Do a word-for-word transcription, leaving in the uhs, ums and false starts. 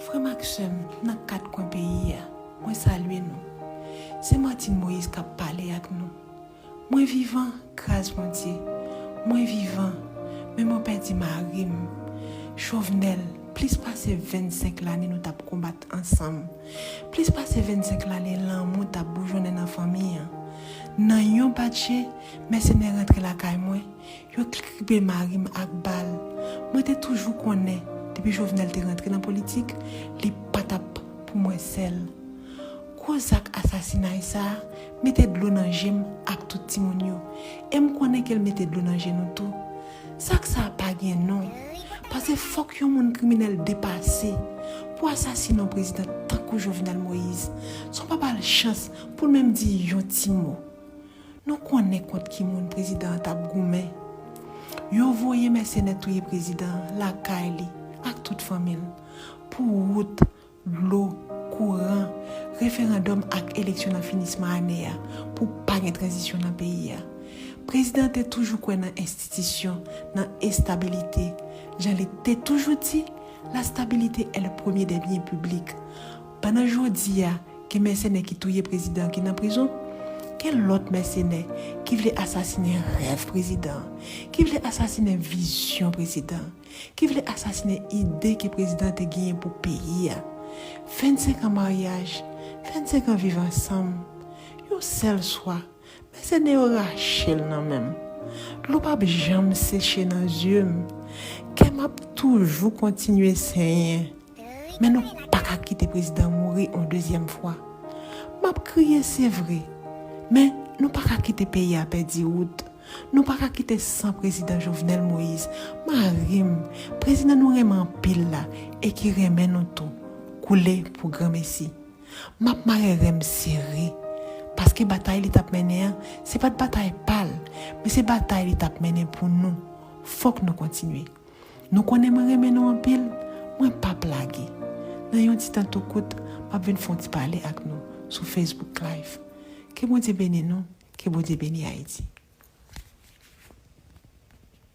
Frè m ak sè m nan kat kwen peyi a, mwen salye nou. Se Martine Moïse k ap pale ak nou. Mwen vivan, gras Bondye. Mwen vivan, men mwen pèdi mari m. Jovenel, plis pase vennsenk lane nou t ap konbat ansanm. Plis pase vennsenk lane lanmou t ap boujonnen nan fanmi an. Nan yon batje, mèsenè rantre lakay mwen, yo kripe mari m ak bal. Mwen te toujou konnen, depi Jovenel te rantre nan politik, li pa t ap pou mwen sèl. Gwo zak asasinay sa a mete dlo nan je m ak tout timoun yo. E m konnen ke l mete dlo nan je nou tou. Zak sa a pa gen non. Paske fòk yon moun kriminèl depase pou asasine yon prezidan tankou Jovenel Moïse, san w pa ba l chans pou l menm di yon ti mo. Nou konnen kont ki moun prezidan an t ap goumen. Yo voye mèsenè touye prezidan an lakay li ak tout fanmi l. Pou wout, dlo, kouran, referandòm ak eleksyon nan finisman ane a, pou pa gen tranzisyon nan peyi a. Prezidan an te toujou kwè nan enstitisyon, nan estabilite. Jan li te toujou di, la stabilité est le premier des biens publics. Pandan jodi a, gen mèsenè ki touye prezidan ki nan prizon, gen lòt mèsenè ki vle asasinen rèv prezidan, ki vle asasinen vizyon prezidan, ki vle asasinen ide ke prezidan te genyen pou peyi a. Vennsenk an maryaj, vennsenk an viv ansanm, yon sèl swa, mèsenè yo rache l nan men m. Dlo p ap janm seche nan zye m. Kè m ap toujou kontinye senyen. Men nou pa ka kite prezidan mouri yon dezyèm fwa. M ap kriye, se vre, men nou pa ka kite peyi a pèdi wout. Nou pa ka kite san prezidan Jovenel Moïse, mari m, prezidan nou renmen anpil la e ki renmen nou tou, koule pou granmesi. M ap mare ren m sere, paske batay li t ap mennen an, se pa t batay pa l, men se batay li t ap mennen pou nou. Fòk nou kontinye. Nou konnen mwen renmen nou anpil, mwen p ap lage. Nan yon ti tan tou kout, m ap vin fè yon ti pale ak nou sou Facebook Live. Ke Bondye beni nou, ke Bondye beni Ayiti.